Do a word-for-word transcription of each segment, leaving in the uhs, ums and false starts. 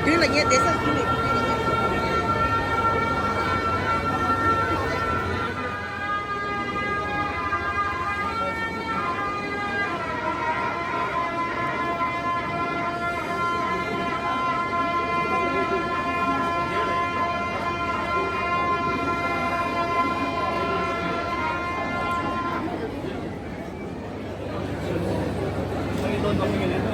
མདུན་ལ་ཉལ་བསྡད་ས་ཟིན་ནས་མདུན་ལ་ཉལ།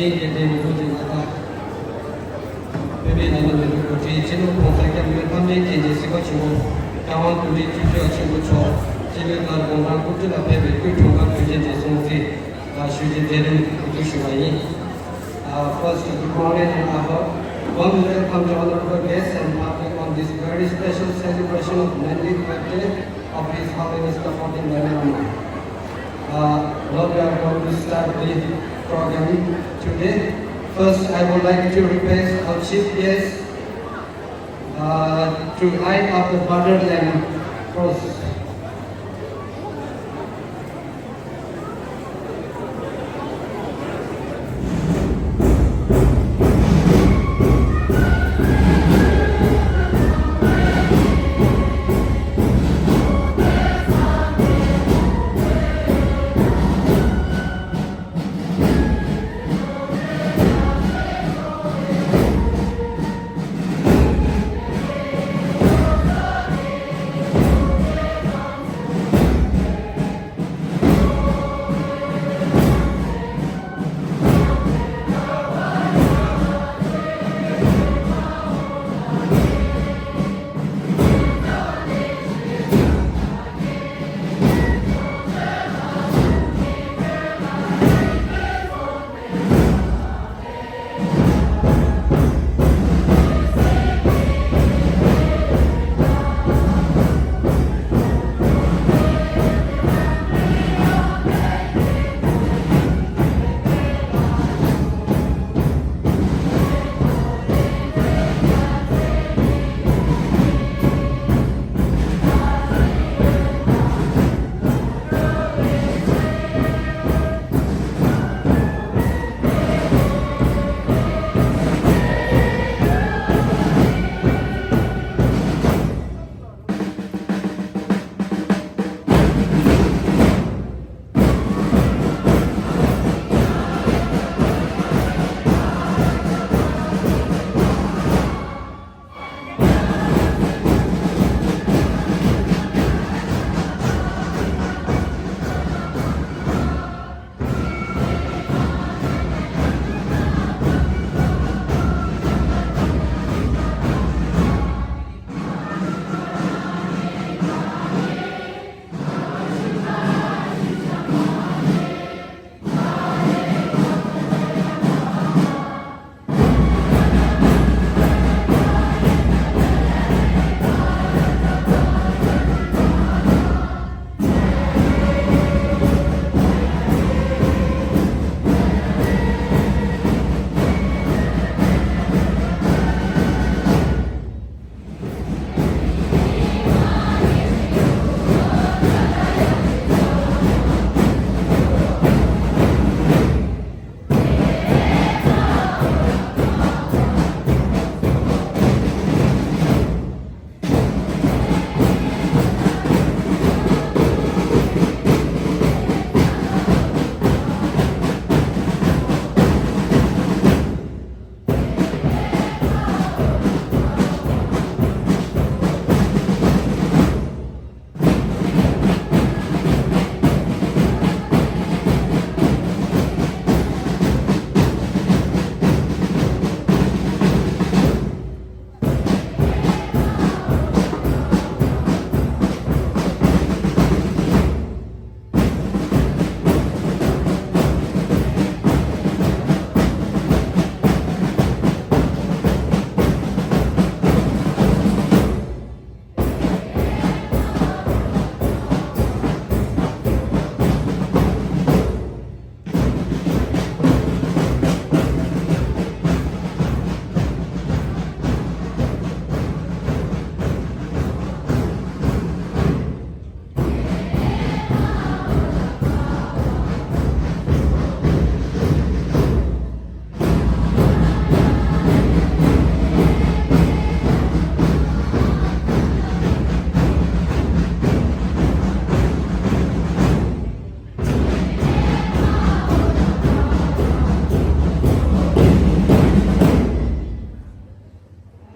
རྒྱལ་ལྡན་མི་ཐོག་ཅན་ལ་དྭགས་བོད་པའི་ནང་ལ་མི་རིགས་འགོ་ཁྲིད་སྤྱི་ནོར་༸གོང་ས་༸སྐྱབས་མགོན་ཐམས་ཅད་མཁྱེན་ཅིང་གཟིགས་པ་ཆེན་པོ་༸སྐྱབས་དབང་བདུད་འདྲེ་ཆོས་སྐྱོང་ཆེན་པོ་མཆོག་སྤྱི་བོའི་བཀའ་དགོངས་དང་སྐུ་དྲིན་ལ་ཕེབས་པའི་སྐུའི་འཁྲུངས་སྐར་དུས་ཆེན་དེ་སྲུང་བརྩི་ཞུ་རྒྱུ་མཛད་རིམ་གོ་སྒྲིག་ཞུས་པ་ཡིན། Uh, first, good morning and a warm welcome to honorable guests and public on this very special celebration of ninetieth birthday of His Holiness the fourteenth Dalai Lama. Uh, now we are going to start the program today. First, I would like to request our chief guest uh, to light up the motherland first.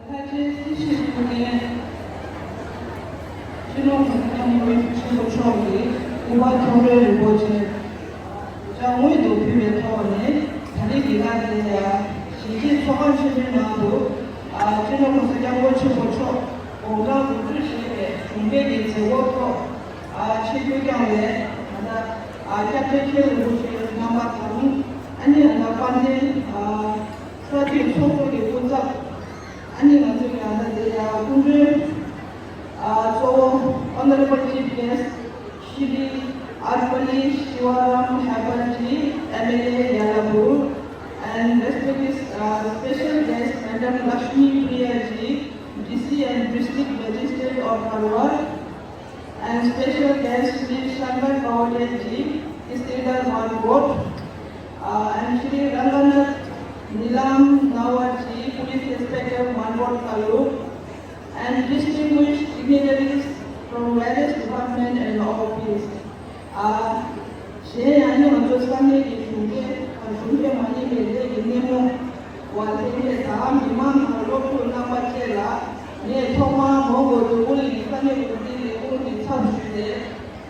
ལྷ་རྗེ་སྲིད་ཞིའི་ཐུགས་ཀའི་སྤྱི་ནོར་༸གོང་ས་༸སྐྱབས་མགོན་ཆེན་པོ་མཆོག་གིས་དགོངས་པ་མཐོང་གྲོལ་རིན་པོ་ཆེ་ཅག་སྔོན་དུ་ཕུལ་བའི་ཐོག་ནས་ད་རེས་ཀྱི་ལྷ་ ཁོང་ཆེན་མོའི་ནང་དུ། ཨ། སྤྱི་ནོར་༸གོང་ས་༸སྐྱབས་མགོན་ཆེན་པོ་མཆོག་དགུང་གྲངས་དགུ་བཅུ་བཞེས་པའི་གཞུང་འབྲེལ་གྱི་མཛད་སྒོ་ཐོག་ཨ། ཆིབས་བསྒྱུར་བསྐྱངས་པའི་ད་ལྟ། ཨ། སྐྱབས་རྗེ་མཁན་རིན་པོ་ཆེ་རྣམ་པ་དང་། ཨ་ནི་ད་ལྟ་དཔལ་ལྡན། ཨ། ས་སྐྱའི་ཚོགས་གཙོ་གི་སྐུ་ཚབ། ཨ་ནི་ང་ཚོའི་ད་ལྟ་དེ་ཡ་སྐུ་མགྲོན། ཨ། གཙོ་བོ། Honorable Chief Guest Shri Arpali Shivaram Hebbarji, M L A Yalapur, and respected, uh, special guest Madam Lakshmi Priya ji, D C and District Magistrate of Alwar, and special guest Shri Shankar Pawade ji, Tahsildar Mangot, uh, and Shri Ranganath Nilam Nawar ji, Police Inspector Mangot Taluk, and distinguished dignitaries from various department and office. ཨ། གཞན་ཡང་ང་ཚོ་ས་གནས་ཀྱི་གཞུང་འབྲེལ་དང་གཞུང་འབྲེལ་མ་ཡིན་པའི་ལས་ཀྱི་སྣེ་མོ་བ་ལྷན་རྒྱས་དང་མི་མང་དང་སློབ་ཕྲུག་རྣམ་པ་བཅས་ལ། ངས་ཐོག་མར་མོན་གྷོ་འགྲོ་ཀུན་གྱི་ས་གནས་འགོ་འཛིན་ལས་ཁུངས་ཀྱི་ཚབ་ཞུས་ཏེ།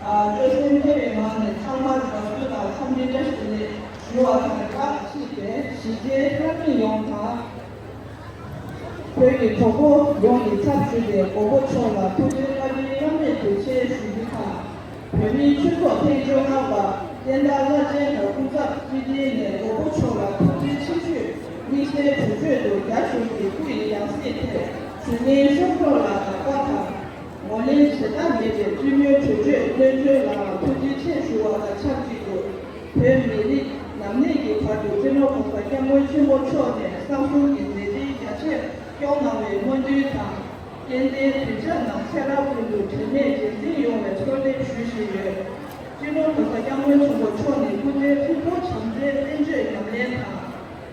ཨ། སྤྲོ་སེམས་འཕེལ་བའི་ངང་ནས་ཚང་མར་དགའ་བསུ་དང་འཚམས་འདྲི་བཀྲ་ཤིས་བདེ་ལེགས་ཞུ་བ་དང་སྦྲགས། གཞིས་བྱེས་ལྷ་མི་ཡོངས་དང་། བོད་ཀྱི་གྲོགས་པོ་ཡོངས་ཀྱི་ཚབ་ཞུས་ཏེ་མགོན་པོ་མཆོག་ལ་ཐུགས་རྗེ་བཀའ་དྲིན་བླ་མེད་གྱུར་ཅེས་ཞུ་རྒྱུ་དང་། བོད་མིའི་ཆོས་ཚོགས་ཐེངས་བཅོ་ལྔ་པ་བསྟན་དར་བླ་ཆེན་དང་སྐུ་ཚབ་སྤྱི་བདེ་ནས་མགོན་པོ་མཆོག་ལ་ཐུགས་རྗེ་ཆེ་ཞུས། དམིགས་བསལ་གྲོས་ཆོད་དུ་རྒྱ་གཞུང་གི་སྐུ་ཡི་ཡང་སྲིད་ཐད་ཞུ་སྙན་ཞུ་ཐོག་ལ་དགག་པ་དང་། ངོས་ལེན་བྱེད་ཐབས་མེད་པའི་སྤྱི་མོས་གྲོས་ཆོད་གནོན་སྐྱོན་ལའང་ཐུགས་རྗེ་ཆེ་ཞུ་བ་དང་ཆབས་ཅིག་ཏུ། བོད་མི་རིགས་ནམ་གནས་ཀྱི་བར་དུ་སྤྱི་ནོར་༸གོང་ས་༸སྐྱབས་མགོན་ཆེན་པོ་མཆོག་ནས་བསམ་གསུམ་གྱི་མཛད་འཕྲིན་རྒྱ་ཆེར་སྐྱོང་གནང་བའི་སྨོན་འདུན་དང་། སྐལ་ལྡན་གདུལ་བྱ་རྣམས་ཚེ་རབས་ཀུན་ཏུ་དྲན་མེད་རྗེས་འཛིན་ཡོང་བའི་གསོལ་འདེབས་ཞུ་བཞིན་ཡོད། སྤྱི་ནོར་༸གོང་ས་༸སྐྱབས་མགོན་ཆེན་པོ་མཆོག་ནས་སྐུ་ཚེ་ཧྲིལ་པོ་བྱམས་བརྩེའི་བསྟན་བཅོས་ཉམས་ལེན་དང་།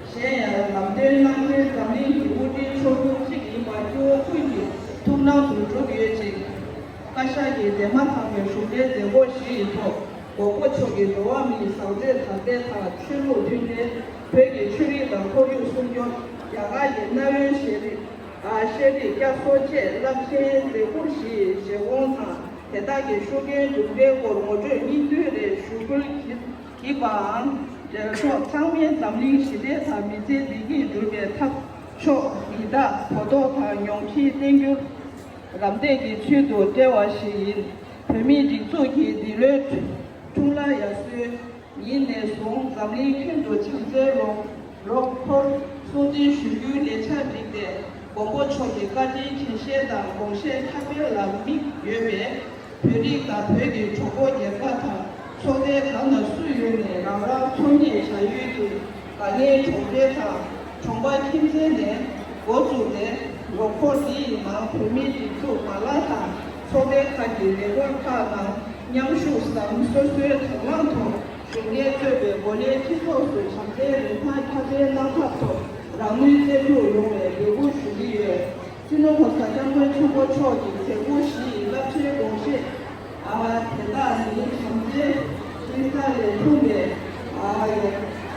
གཞན་ཡང་ལམ་སྟོན་གནང་མཁན་འཛམ་གླིང་གི་དབུ་ཁྲིད་མཆོག་གྱུར་གཅིག་ཡིན་པ་སྐྱེ་བོ་ཀུན་གྱི་ཐུགས་སྣང་དུ་གྲུབ་ཡོད་ཅིང་། བཀའ་ཤག་གི་འདས་མ་ཐག་པའི་གཞུང་འབྲེལ་མཛད་སྒོ་བཞི་ཡི་ཐོག་མགོན་པོ་མཆོག་གི་འགྲོ་བ་མིའི་བཟང་སྤྱོད་དར་སྤེལ་དང་ཆོས་ལུགས་མཐུན་སྒྲིལ། བོད་ཀྱི་ཆོས་རིག་དང་ཁོར་ཡུག་སྲུང་སྐྱོབ། རྒྱ་གར་གྱི་གནའ་བོའི་ཤེས་རིག་ཨ། ཤེས་རིག་བསྐྱར་གསོ་བཅས་རླབས་ཆེན་མཛད་སྒོ་བཞིའི་བཞེད་དགོངས་དང་དེ་དག་གི་ཤུགས་རྐྱེན་གྲུབ་འབྲས་སྐོར་ངོ་སྤྲོད་སྙིང་བསྡུས་རེ་ཞུ་སྐུལ་གྱིས། བགྱིས་པའམ། འབྲེལ་ཐོགས་ཚང་མས་འཛམ་གླིང་ཞི་བདེ་དང་མི་ཚེ་བདེ་སྐྱིད་སྒྲུབ་པའི་ཐབས་མཆོག་ཡི་དྭགས་གོ་རྟོགས་དང་ཉོན་མཁྱེན་བསྟན་འགྱུར་རམ་འདེགས་ཀྱི་ཚུལ་དུ་བཀྲལ་བ་ཞིག་ཡིན། བོད་མིའི་སྒྲིག་འཛུགས་ཀྱིས་འདི་ལོའི་འཁྲུངས་ལྷ་དབྱར་གསོལ་ཉིན་ནས་བཟུང་འཛམ་གླིང་ཁྱོན་དུ་བྱམས་བརྩེའི་རོགས་རོགས་སྐོར་སྲུང་བརྩི་ཞུ་རྒྱུའི་ལས་འཆར་བསྒྲིགས་ཏེ། མགོན་པོ་མཆོག་གི་བཀའ་དྲིན་རྒྱས་བཤད་དང་དགོངས་བཞེད་ཁྱབ་སྤེལ་ལ་དམིགས་ཡོད་པས། བོད་རིགས་དང་བོད་ཀྱི་གྲོགས་པོ་སྒེར་པ་དང་ཚོགས་སྡེ་གང་ན་སུ་ཡོད་ནས་རང་རང་ཚོང་གཉེར་བྱ་ཡུལ་གྱི་དགའ་ལྡན་གྲོང་ཁྱེར་དང་གྲོང་པ་ཁྱིམ་མཚེས་ནས་འགོ་བཙུགས་ཏེ། རོགས་སྐོར་འདི་ཡི་ནང་བོད་མིའི་སྒྲིག་འཛུགས་མ་ལག་དང་ཚོགས་སྡེ་ཁག་གི་ལས་ཁུངས་ཁག་ནང་མཉམ་ཞུགས་སམ་སོ་སོའི་དང་བླངས་ཐོག་གཞོན་སྐྱེས་གཙོས་པའི་འགོ་ལས་སྤྱི་ཚོགས་སུ་བྱམས་བརྩེའི་རིན་ཐང་ཁྱབ་སྤེལ་གནང་ཐབས་ཐོག་རང་ནུས་རྩལ་སྤྲུགས་ཡོང་བའི་འབོད་སྐུལ་ཞུ་གི་ཡོད། སྤྱི་ནོར་༸གོང་ས་༸སྐྱབས་མགོན་ཆེན་པོ་མཆོག་གི་མཛད་སྒོ་བཞི་ཡི་རླབས་ཆེན་དགོངས་བཞེད། ཨ། དེ་དག་ནི་བྱམས་བརྩེའི་ཤིང་རྟ་ལས་འཁྲུངས་པའི། ཨ། ཡལ་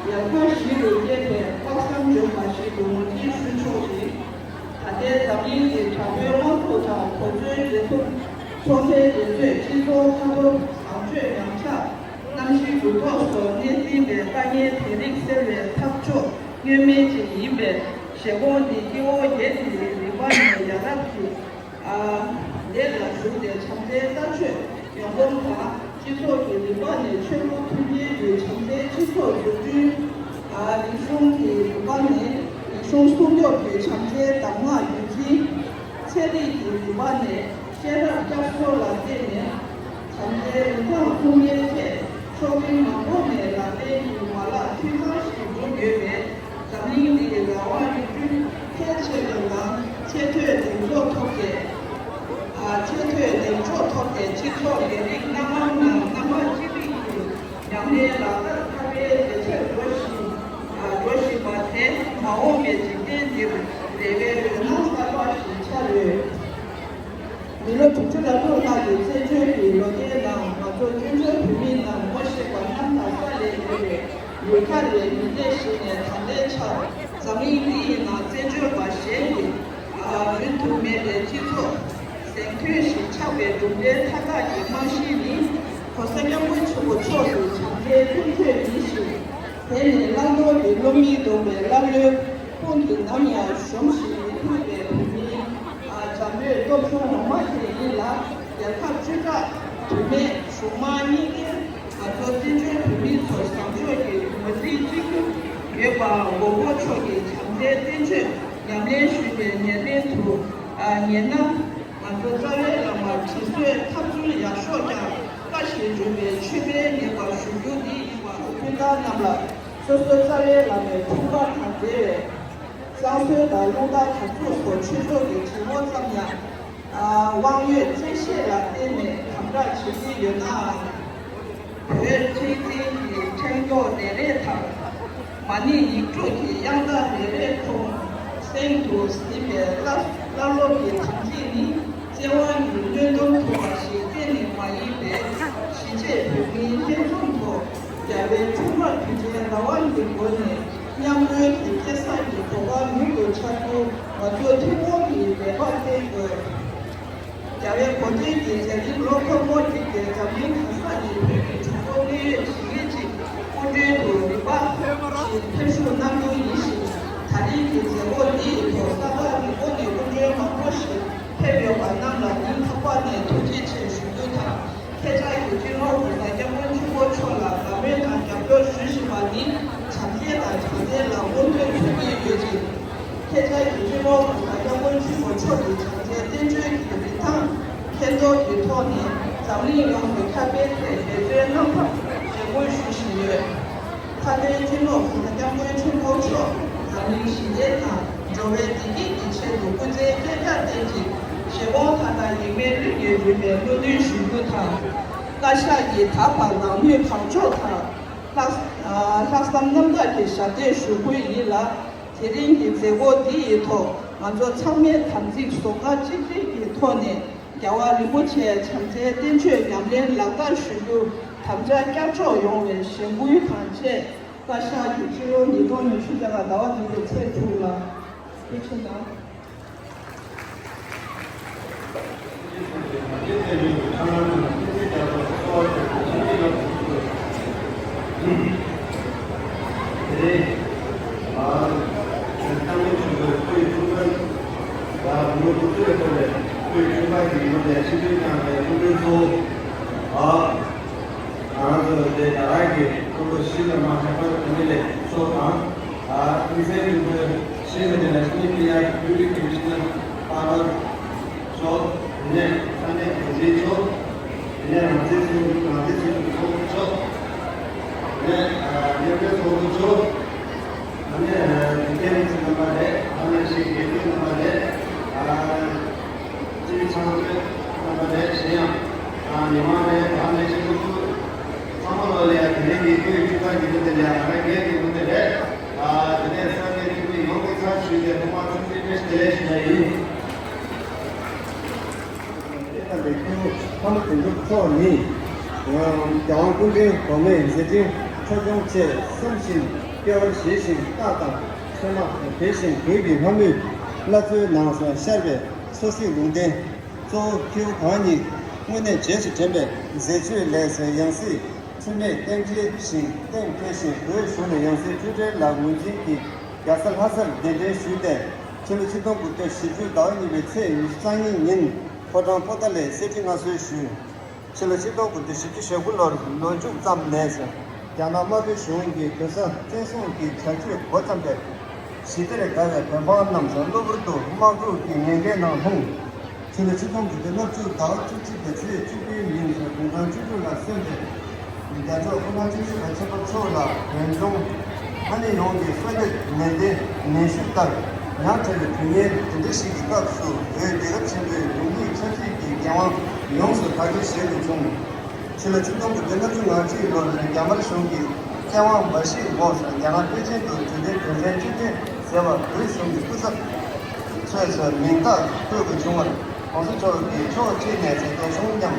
ག་བཞི་རུ་སྐྱེས་པའི་དཔག་བསམ་ལྗོན་པ་ཞིག་ཏུ་ངོས་འཛིན་ཞུ་ཆོག་ཅིང་། ད་ལྟའི་འཛམ་གླིང་གི་དྲག་པོའི་དམག་འཁྲུག་དང་གོ་མཚོན་འདྲེ་ཐུག་ཚོང་འབྲེལ་འགྲན་རྩོད། སྤྱི་ཚོགས་ཁ་ཐོར། བཟང་སྤྱོད་ཉམས་ཆག་གནམ་གཤིས་འགྱུར་ལྡོག་སོགས་གནས་འཛིན་པའི་དཀའ་ངལ་དེ་རིགས་སེལ་བའི་ཐབས་མཆོག་བསྙོན་མེད་ཅིག་ཡིན་པས། བཞེད་དགོངས་འདི་སྐྱེ་བོ་བརྒྱད་ཀྱི་རིམ་པ་ནས་ཡ་རབས་ཀྱི། ཨ། ལས་ལ་ཞུགས་ཏེ་བྱམས་བརྩེའི་ལྟ་སྤྱོད་ཡོང་སྒོམ་དང་། སྤྱི་ཚོགས་ཀྱི་རིམ་པ་ནས་ཆོས་ལུགས་མཐུན་སྒྲིལ་གྱི་བྱམས་བརྩེའི་སྤྱི་ཚོགས་འཛུགས་སྐྲུན། ཨ། རིག་གཞུང་གི་རིམ་པ་ནས་རིག་གཞུང་སྲུང་སྐྱོབ་ཀྱི་བྱམས་བརྩེའི་གདམས་ངག་རྒྱུན་འཛིན། ཚན་རིག་གི་རིམ་པ་ནས་ཤེས་རབ་བསྐྱར་གསོ་ལ་བརྟེན་ནས་བྱམས་བརྩེའི་རིན་ཐང་སྲུང་ཡས་ཆེད་ཕྱོགས་རིས་མང་པོ་ནས་ལག་ལེན་གྱི་མ་ལག་འཐུས་ཚང་ཞིག་འཛུགས་ཡོད་པས། འཛམ་གླིང་འདི་ཡི་རང་དབང་རིག་གཞུང་ཁྱད་ཆེ་བའི་ངང་ཆེས་མཐོའི་ལྡན་ཕྱོགས་ཐོབ་སྟེ། ཨ། ཆེས་མཐོའི་ལྡན་ཕྱོགས་ཐོབ་སྟེ། སྤྱི་ཚོགས་ལས་རིགས་སྣ་མང་ནང་རྣམ་པ་གཅིག་སྒྲིལ་གྱིས་ཉམས་ལེན་ལག་བསྟར་ཐབས་ཡས་ཇེ་ཆེར་འགྲོ་བཞིན། ཨ། འགྲོ་བཞིན་པ་དེ་མ་འོངས་པའི་འཇིག་རྟེན་འདིར་རེ་བའི་འོད་སྣང་གསར་པ་ཞིག་ཆགས་ཡོད། མི་ལོ་དྲུག་ཅུ་རེ་དྲུག་ལྷག་གི་བཙན་བྱོལ་གྱི་ལོ་ཟླའི་ནང་། ང་ཚོ་བཙན་བྱོལ་བོད་མིའི་ནང་ངོ་ཤེས་པ་རྣམས་དང་ས་ལས་བརྒལ་བའི་ཡུལ་ག་རེ་མི་སྡེ་ཞིག་ནས་ད་ལྟའི་ཆར་འཛམ་གླིང་འདི་ཡི་ནང་བཙན་བྱོལ་བ་གཞན་གྱིས། ཨ། རིན་དུ་མེད་པའི་སྤྱི་ཚོགས་གཟེངས་ཐོན་ཞིག་ཆགས་པའི་གྲུབ་འབྲས་མཐའ་དག་གི་རྨང་གཞི་ནི། ༸གོང་ས་༸སྐྱབས་མགོན་ཆེན་པོ་མཆོག་གི་བྱམས་བརྩེའི་ཀུན་སྤྱོད་ཡིན་ཞིང་། དེ་ནི་བླང་དོར་གྱི་བློ་མིག་ལྡོག་པའི་བླ་བློའི་ཀུན་ ཁོང་གིས་ནམ་ཡང་གཞོམ་ཞིག་མི་ཐུབ་པའི་བོད་མིའི་འཇམ་པའི་སྟོབས་ཆུང་ངོ་མ་ཞིག་ཡིན་ལ། རྒྱལ་ཁབ་བཅུ་ཕྲག་བུད་མེད་གཞུང་མང་གཉིས་ཀས་ང་ཚོ་བཙན་བྱོལ་བོད་མི་ཚོར་བཟང་ཕྱོགས་ཀྱི་ངོས་འཛིན་གཅིག་གྱུར་ཡོད་པའང་མགོན་པོ་མཆོག་གི་བྱམས་བརྩེའི་བསྟན་བཅོས་ཉམས་ལེན་ཞུས་པའི་ཉེར་ལེན་དུ་ཉེ་ན། ང་ཚོ་རྩ་བའི་བླ་མར་དྲིན་གཟོའི་ཐབས་ཚུལ་ཡག་ཤོས་ཀྱང་བཀའ་བཞིན་སྒྲུབ་པའི་མཆོད་པའི་ངེས་པ་ཞུ་རྒྱུ་འདི་ཡིན་པ། སྤུན་ཟླ་རྣམས་ལ་སོ་སོའི་རྩ་བའི་བླ་མའི་འཁྲུངས་སྐར་དང་འབྲེལ་བའི་བསང་གསོལ་དང་རླུང་རྟ་དར་ཚུགས་སོགས་ཆོས་ཕྱོགས་ཀྱི་བྱེད་སྒོ་ཙམ་ཡང་དབང་ཡོད་བཙན་ཤེད་ལ་བརྟེན་ནས་དམ་དྲག་བྱེད་ཀྱི་ཡོད་ནའང་། བོད་ཁྲི་འཛིན་གྱི་ཕྲེང་རྡོག་རེ་རེ་དང་། མ་ཎི་ཡིག་དྲུག་གི་དབྱངས་རྟ་རེ་རེ་མཐོང་། གསེང་དུ་གཟིགས་པའི་བླ་བླ་སློབ་ཀྱི་དམ་ཚིག་ནི། བཙན་དབང་གི་བློས་གཏོང་ཐུབ་པ་ཞིག་གཏན་ནས་མ་ཡིན་པས། གཞིས་བྱེས་བོད་མིའི་ལྷན་འཛོམས་ཐོག་རྒྱལ་བའི་འཁྲུངས་སྐར་དུས་ཆེན་རང་དབང་གི་སྒོ་ནས་མཉམ་རོལ་གྱི་སྐྱེ་ས་ཀྱི་གོ་སྐབས་མྱུར་དུ་འཆར་རྒྱུར་ང་ཚོས་ཐུགས་ཁུར་གྱིས་འབད་པ་བསྟེན་དགོས། རྒྱལ་བའི་གོ་སྟོན་གྱི་མཛད་རིམ་ལོ་འཁོར་མོ་བརྒྱུད་དེ་འཛམ་གླིང་གང་ས་ནས་བོད་ཀྱི་གྲུབ་ཐོབ་དངོས་ཡོད་ཞིག་ལས་ཅིག་སྐུ་མགྲོན་དུ་རིམ་པ་བཞིན་ཕེབས་ཞུགས་གནང་རྒྱུ་ཡིན་ཞིང་། ད་རིང་གི་མཛད་སྒོ་འདི་ཡི་ཐོག་ས་ག་རི་བོ་ནས་སྐུ་མགྲོན་མང་པོ་ཞིག་ཕེབས་ཡོད་པ་རྣམས་ལ་སྙིང་ཐག་པ་ནས་ཐུགས་རྗེ་ཆེ་ཞུ་རྒྱུ་དང་། ཁྱེད་ཅག་གི་སྤྱི་ནོར་༸གོང་ས་༸སྐྱབས་མགོན་ཆེན་པོ་མཆོག་ལ་དགའ་མོས་དང་རྒྱབ་སྐྱོར་ཞུ་བཞིན་པ་ནི་བྱམས་བརྩེ་དང་དྲང་བདེན་ལ་སྨོན་འདུན་མཚོན་གྱི་ཡོད་ཅིང་། ཁྱེད་ཅག་གི་སྤྱི་ནོར་༸གོང་ས་༸སྐྱབས་མགོན་ཆེན་པོ་མཆོག་གི་བྱམས་བརྩེའི་བསྟན་བཅོས་ཀྱི་རིན་ཐང་མཁྱེན་རྟོགས་ཀྱི་ཐོག་ནས་འཛམ་གླིང་ཡོངས་སུ་ཁྱབ་སྤེལ་ཐད་འབད་བརྩོན་གནང་ཐབས་རེ་སྨོན་ཞུ་བཞིན་ཡོད། མཐའ་དོན་སྤྱི་ནོར་༸གོང་ས་༸སྐྱབས་མགོན་ཆེན་པོ་མཆོག་འཛམ་གླིང་ཞི་བདེ་དང་འགྲོ་བའི་བདེ་སྐྱིད་ཀྱི་ཆེད་དུ་སྐུ་ཚེ་བསྐལ་བརྒྱར་བརྟན་ཅིང་། བཞེད་དགོངས་མཐའ་དག་ཡིག་མེད་ལུས་ཀྱིས་རུས་པའི་བློ་མཐུན་ཞུ་རྒྱུ་དང་། བཀའ་ཤག་གིས་ད་བར་ནང་ནུས་གང་ལྕོགས་དང་། ལྷག་ལྷག་བསམ་རྣམ་དག་གིས་ཞབས་འདེགས་ཞུ་དགོས་ཡིན་ལ། དེ་རིང་གི་མཛད་སྒོ་འདི་ཡི་ཐོག་ང་ཚོ་ཚང་མས་དམ་ཚིག་བཟོ་ལྔ་གཅིག་སྒྲིལ་གྱི་ཐོག་ནས་རྒྱལ་བ་རིན་པོ་ཆེའི་བྱམས་བརྩེའི་བསྟན་བཅོས་ཉམས་ལེན་ལག་བསྟར་ཞུ་རྒྱུར་དམ་བཅའ་བསྐྱར་འཇོག་ཡོང་བའི་གཞེན་སྐུལ་དང་བཅས། བཀའ་ཤག་གིས་སྤྱི་ལོ་ཉིས་སྟོང་ཉི་ཤུ་རྩ་ལྔ་ཟླ་བ་བདུན་པའི་ཚེས་དྲུག་ལ་དབུ་ཆེ་དང་། ང་རང་ཚོ་འདི་ད་རང་གི་ཁོ་ཚོ་ཤི་ལ་མ་ཤ་པ་དེ་འདི་ལས་ཤོག་དང་། ཨ་ཨིན་སན་གྱི་ཁོའི་ཤི་ལ་དེ་ལ་ཤི་ནི་ཀི་ཡ་གི་བུ་རིགས་ཀྱི་ཤི་ན་པ་ལ་ཤོག་དེ་ནས་ས་གནས་གོ་འཛིན་ཤོག་དེ་ནས་རང་བཙན་ཚོགས་འདུ་རང་བཙན་ཚོགས་འདུ་ཚོགས་ཤོག་དེ་ནས་ཨ་མཉམ་འབྲེལ་ཚོགས་འདུ་ཤོག་ཨ་ནི་ཨ་དེ་གའི་ཚོགས་རྣམ་པ་རེད། ཨ་ནི་ཤི་དགེ་འདུན་རྣམ་པ་རེད། ཨ། སྤྱི་པའི་ཚང་མ་རྣམ་པ་རེད་གཞན་ཡང་། ཨ་མི་མང་རེད། ཨ་ནི་ཤི་ཀུ་ཀུ་ཚང་མ་ལོ་ལ་ཡ་དེ་རིང་གི་སྐུའི་ཆུ་ཚང་གི་འདི་དེ་ལ་ཡ་ང་རང་རྒན་གྱི་འདི་དེ་རེད། ཨ་དེ་ནས་ས་གནས་འཐུས་མི་ཡོངས་ཀྱི་ཚང་ཞུས་ཏེ་ཐོག་མར་ཐུགས་རྗེ་བཀྲ་ཤིས་བདེ་ལེགས་ཞུ་ཡ་ཡིན། དེ་ལྟ་བུའི་སྐུ་ཕ་མ་དོན་གྲུབ་མཆོག་ནི། རྒྱལ་དབང་སྐུ་ཕྲེང་དགུ་མའི་མཛད་འཕྲིན་འཕྲོ་སྐྱོང་ཆེད་བསམ་བཞིན་དཔེ་བར་བཞེས་ཤིང་རྟགས་དང་ཚད་མ་བེད་བཞིན་བོད་ཀྱི་ལྷ་མོའི་བླ་མཚོའི་ནང་སོ་ཤར་བའི་སོ་སྲིད་ལུང་བསྟན། གཙོ་བོ་ཁྱེའུ་གང་ཉིད་དངོས་གནས་རྗེས་སུ་དྲན་པའི་མཛད་སྤྱོད་ལས་ཡང་སྲིད་འཁྲུལ་མེད་རྟེན་འབྲེལ་བཞིན་གཏན་འཁེལ་ཞིང་བོད་གཞུང་ནས་ཡང་སྲིད་འཁྲུལ་བྲལ་ལ་ངོས་འཛིན་གྱིས་རྒྱལ་ས་ལྷ་སར་གདན་འདྲེན་ཞུས་ཏེ། ཕྱི་ལོ་ཆིག་སྟོང་དགུ་བརྒྱ་བཞི་བཅུ་ཟླ་བ་གཉིས་པའི་ཚེས་ཉི་ཤུ་རྩ་གཉིས་ཉིན་ཕོ་བྲང་པོ་ཏཱ་ལའི་གསེར་ཁྲི་མངའ་གསོལ་ཞུས། ཕྱི་ལོ་ཆིག་སྟོང་དགུ་བརྒྱ་བཞི་བཅུ་ཞེ་དགུ་ལོར་ལོ་མཇུག་ཙམ་ནས་རྒྱ་ནག་དམར་པོའི་གཞུང་གིས་བོད་ས་བཙན་བཟུང་གི་བྱ་སྤྱོད་འགོ་བརྩམས་པས། ཞི་བདེར་དགའ་བའི་བོད་འབངས་རྣམས་གློ་བུར་དུ་དམག་འཁྲུག་གི་ཉེན་ཁའི་ནང་ལྷུང་། ཕྱི་ལོ་ཆིག་སྟོང་དགུ་བརྒྱ་ལྔ་བཅུ་ཟླ་བ་བཅུ་གཅིག་པའི་ཚེས་བཅུ་དགུའི་ཉིན་སུ་དགུང་གྲངས་བཅུ་དྲུག་ལ་སོན་ཏེ། རྒྱལ་མཆོག་སྐུ་ཕྲེང་བཅུ་བཞི་པ་ཆེན་པོ་མཆོག་ལ་བོད་ལྗོངས་ཨ་ནེ་ཡོངས་ཀྱི་གསོལ་འདེབས་ནན་ཏན་ནན་ཞུ་ལྟར། ཉག་ཕྲ་བའི་དུས་ངན་དེ་འདྲ་ཞིག་གི་སྐབས་སུ་བོད་རྒྱལ་ཁབ་ཆེན་པོའི་ལུགས་གཉིས་ཆབ་སྲིད་ཀྱི་འགན་དབང་ཡོངས་སུ་དག་སྒྲིལ་བཞེས་དགོས་བྱུང་། ཕྱི་ལོ་ཆིག་སྟོང་དགུ་བརྒྱ་ལྔ་བཅུ་ང་གཅིག་ལོར་རྒྱ་དམར་གཞུང་གིས་བཙན་དབང་འབའ་ཞིག་འོག་རྒྱ་གར་པེ་ཅིན་དུ་དུས་དྲན་དོན་ཚན་བཅུ་བདུན་ཟེར་བ་བོད་གཞུང་གི་སྐུ་ཚབ་ཚོས་མིང་རྟགས་བཀོད་དགོས་བྱུང་བར། ༸གོང་ས་མཆོག་གིས་ཕྱོགས་གཅིག་ནས་རྒྱ་གཞུང་མཉམ་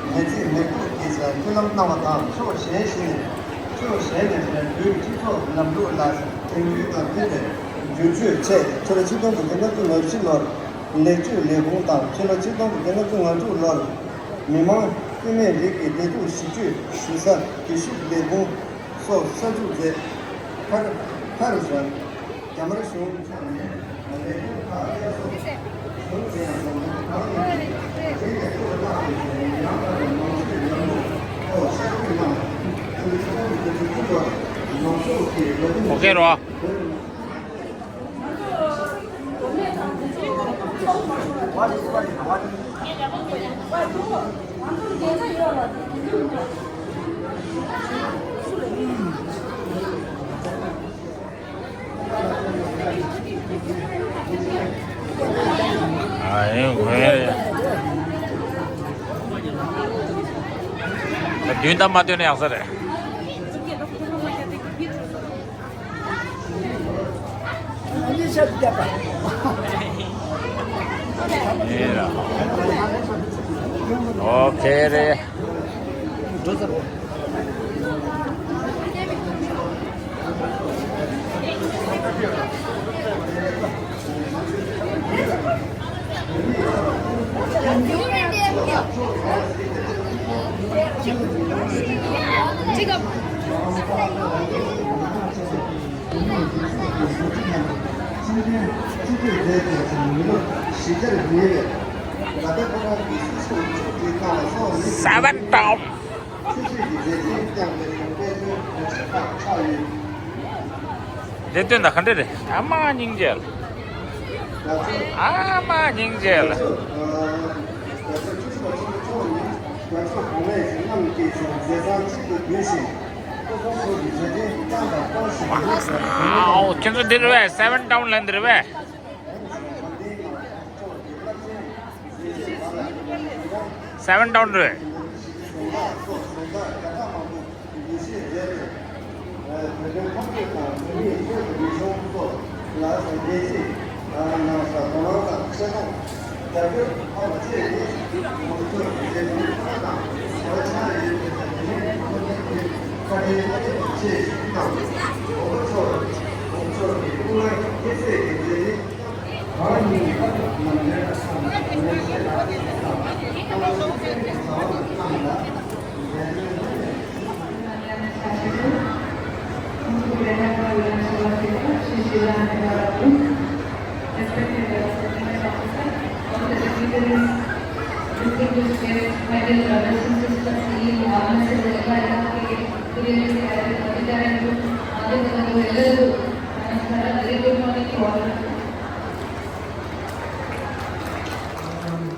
མི་བརྩི་མི་བཀུར་གྱིས་མཐུན་ལམ་གནང་བ་དང་། ཕྱོགས་གཞན་ཞིག་ནས་ཕྱོགས་གཞན་ནས་བོད་སྤྱི་ཚོགས་ལམ་ལུགས་ལ་དེང་དུས་དང་མཐུན་པའི་བསྒྱུར་བཅོས་ཆེད་ཕྱི་ལོ་ཆིག་སྟོང་དགུ་བརྒྱ་ལྔ་བཅུ་ང་བཞི་ལོར་ལེགས་བཅོས་ལས་ཁུངས་དང་། ཕྱི་ལོ་ཆིག་སྟོང་དགུ་བརྒྱ་ལྔ་བཅུ་ང་དྲུག་ལོར་མི་མང་སྐྱེ་དམན་རིགས་ཀྱི་བདེ་སྡུག་ཞིབ་དཔྱོད་ཞུ་ས་སྒྲིག་ཞིབ་ལས་ཁུངས་སོགས་གསར་འཛུགས་མཛད། མཐར་མཐར་བཞག་ཨོ་ཁེ་རོ། ཨ་ཡིན་གོ་ཡ་རེད། བདུན་དང་མ་བཏོན་ན་ཡག་ས་རེད། ཨོ་ཁེ་རེད། Seven down. དེ་སྟོན་ད་ག་འདྲ་རེད། ཨ་མ་སྙིང་རྗེ། ཨ་མ་སྙིང་རྗེ། ཨའོ། ཁྱེད་ཚོ་འདིར་བས་seven down ལ་འདིར་བས། Seven down རེད། Respected Government Officer, all the dignitaries, distinguished guests, my dear brothers and sisters, ये आने से पहला यहाँ के ಹಿರಿಯ ಅಧಿಕಾರಿಗಳು, ಮಾಧ್ಯಮದವರು ಎಲ್ಲರಿಗೂ ನಮಸ್ಕಾರ. Very good morning to all of you.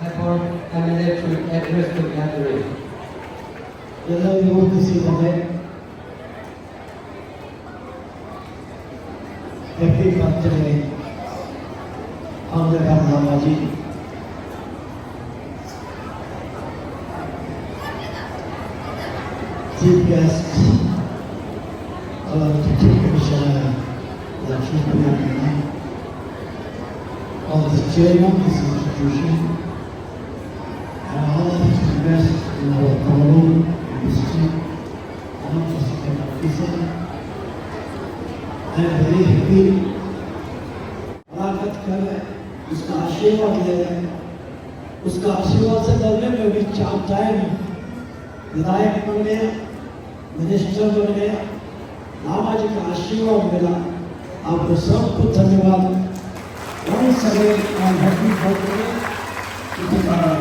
I call M L A to address the gathering. ಎಲ್ಲರಿಗೂ ವಂದಿಸಿದ್ದೇನೆ. Happy birthday, Honorable Lamaji. Chief guest, our Deputy Commissioner, Lakshmi Priya Menon, all the chairman of this institution, and all the guests in our Kowloon district, all the officer. I am very happy. मुलाकात कर रहे हैं, उसका आशीर्वाद ले रहे हैं। उसका आशीर्वाद से डरने में भी चार टाइम विधायक बन गया, मिनिस्टर बन गया, लामा जी का आशीर्वाद मिला। आपको सबको धन्यवाद। Once again, I am happy birthday to the Lama.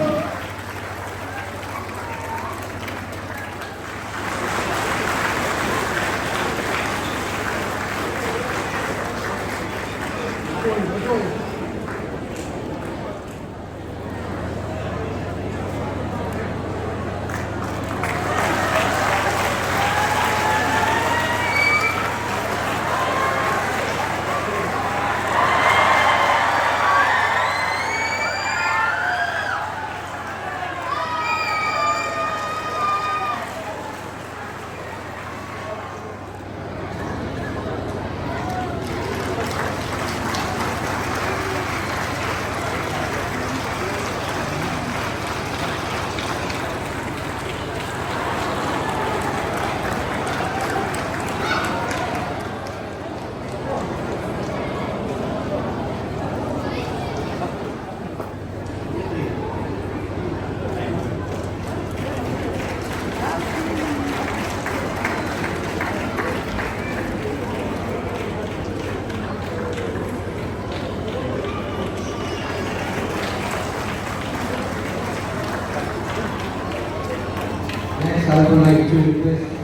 I would like to request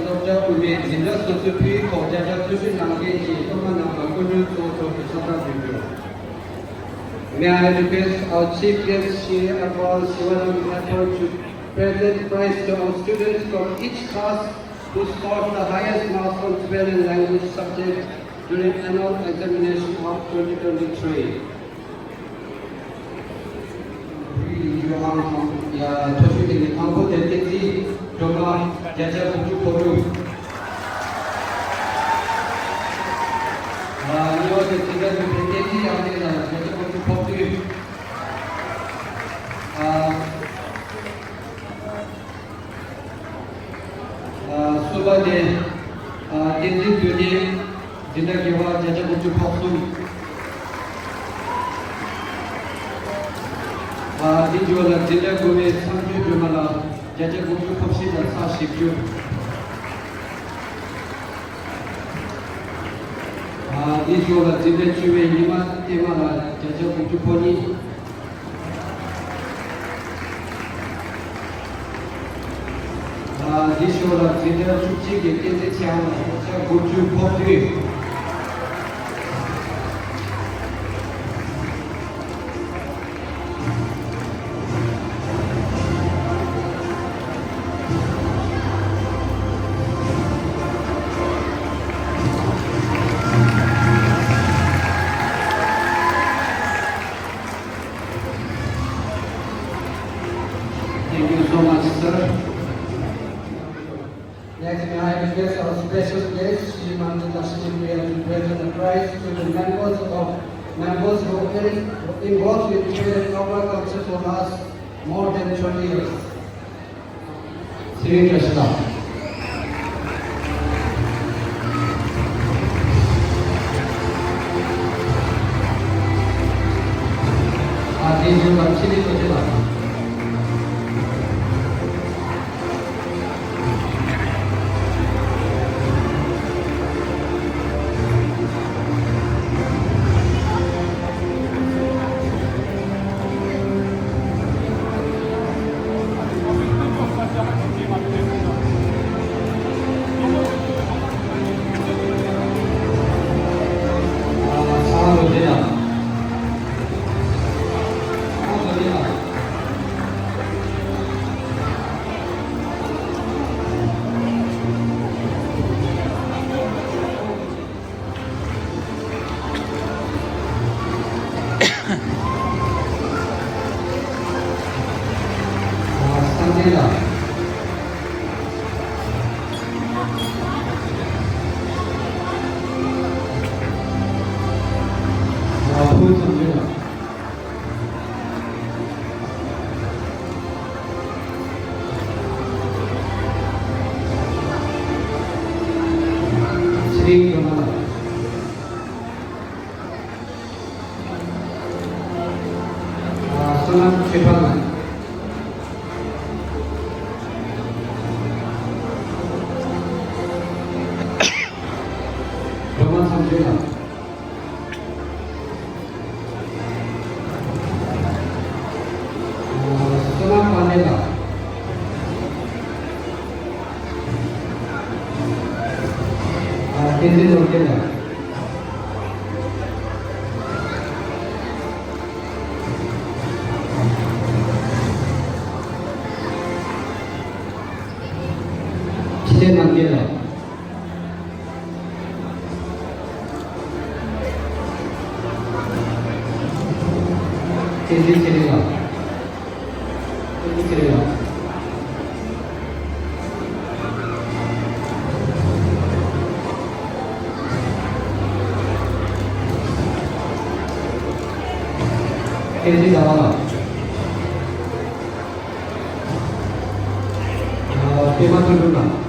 སློབ་གྲྭ་དབུ་མའི་འཛིན་གྲྭ་སོ་སོའི་ཕུལ་ཐོག་བརྒྱ་ཆ་ཆེ་ཤོས་གནང་མཁན་གྱི་སློབ་མ་རྣམས་ལ་སྐུ་མགྲོན་གཙོ་བོ་ཐོག་གི་ཕྱག་རྟགས་འབུལ་རྒྱུ། May I request our chief guest, Shri Admiral Shivanand Thapar, to present prize to our students from each class who scored the highest marks on Tibetan language subject during annual examination of twenty twenty-three. ཡ། མཐོ་ཤོས་དེ་ནི་དང་པོ་དེ་བསྟན་འཛིན་སྒྲོལ་མ་བརྒྱ་ཆ་དགུ་བཅུ་གོ་དྲུག་ཨ། གཉིས་པ་དེ་དེ་འདྲ་ཡོད་པའི་བསྟན་འཛིན་དབྱངས་ཅན་ལགས་བརྒྱ་ཆ་དགུ་བཅུ་གོ་བདུན། ཨ། ཨ། གསུམ་པ་དེ། ཨ། བསྟན་འཛིན་དོན་གཉེར་འཛིན་གྲྭ་བརྒྱད་པ་བརྒྱ་ཆ་དགུ་བཅུ་གོ་གསུམ། ཨ། དེའི་མཇུག་ལ་འཛིན་གྲྭ་དགུ་པའི་མཚམས་སྦྱོར་སྒྲོལ་མ་ལགས་བརྒྱ་ཆ་དགུ་བཅུ་གོ་བཞི་དང་ཚེག་བཞི་བཅུ། ཨ། འདིའི་ཞོར་ལ་འཛིན་གྲྭ་བཅུ་པའི་ཉི་མ་བསྟན་མ་ལ་བརྒྱ་ཆ་དགུ་བཅུ་ཕོག་གཉིས། ཨ། འདིའི་ཞོར་ལ་འཛིན་གྲྭ་བཅུ་གཅིག་གི་བསྟན་འཛིན་ཚེ་དབང་ལ་བརྒྱ་ཆ་དགུ་བཅུ་ཕོག་བདུན། Thank you so much, sir. Next, may I request our special guest, Shri Manju Lakshmi Priya, to present a prize to the members of, members who in, involved in Tibetan Culture for last more than twenty years. ཚེ་རིང་བཀྲ་ཤིས་ལགས། ཨ། དེ་བཞིན་པ་ཚེ་རིང་རྡོ་རྗེ་ལགས། བསོད་ནམས་ཆོས་འཕེལ་ལགས། སྒྲོལ་མ་མཚམས་གཅོད་ལགས། བསོད་ནམས་དཔལ་ལྡན་ལགས། བསྟན་འཛིན་ནོར་རྒྱས་ལགས། ཚེ་རིང་རྣམ་རྒྱལ་ལགས། བསྟན་འཛིན་ཚེ་རིང་ལགས། བསྟན་འཛིན་ཚེ་རིང་ལགས། བསྟན་འཛིན་ཟླ་བ་ལགས། ཨ། པད་མ་དོན་གྲུབ་ལགས།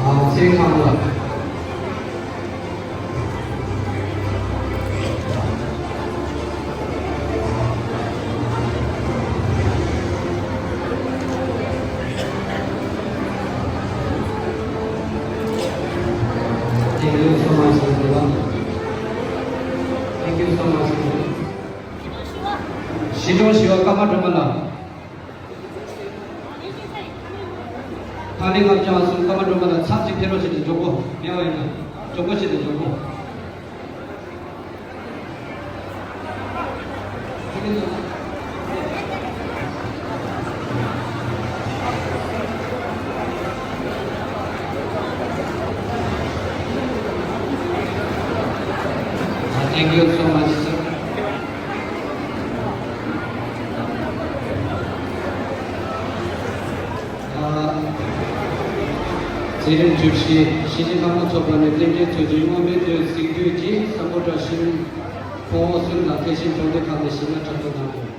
ཨ། ཚེ་རིང་ལགས། Thank you so much, everyone. Thank you so much, everyone. ཞི་ཁྲོ་ཞི་བ་ཀརྨ་སྒྲོལ་མ་ལགས། ཐང་ལི་ལྔ་བརྒྱ་གསུམ་ཀརྨ་སྒྲོལ་མ་ལགས་ཚབ་ཅིག་ཕེབས་རོགས་བྱས་ཏེ་མགྱོགས་པོ། མེད་པ་ཡིན་ན་མགྱོགས་པོ་བྱས་ཏེ་མགྱོགས་པོ། Thank you so much, sir. ཚེ་རིང་བཅུ་བཞི། ཆེ་ཆེ་ལྷ་མོ་ཚོགས་པ་ནས་བསྟན་རྒྱས་མཚོ་རྒྱལ་མངོན་མེད་དོན་གཟིགས་འདོད་ཀྱིས་སམ་བྷོ་ཊ་ཤིང་ཕུང་པོ་གསུམ་དང་ཐེག་ཆེན་ཚོགས་སྡེ་ཁག་ནས་ཞིང་ལ་གྲབས་གཏོང་གནང་དགོས།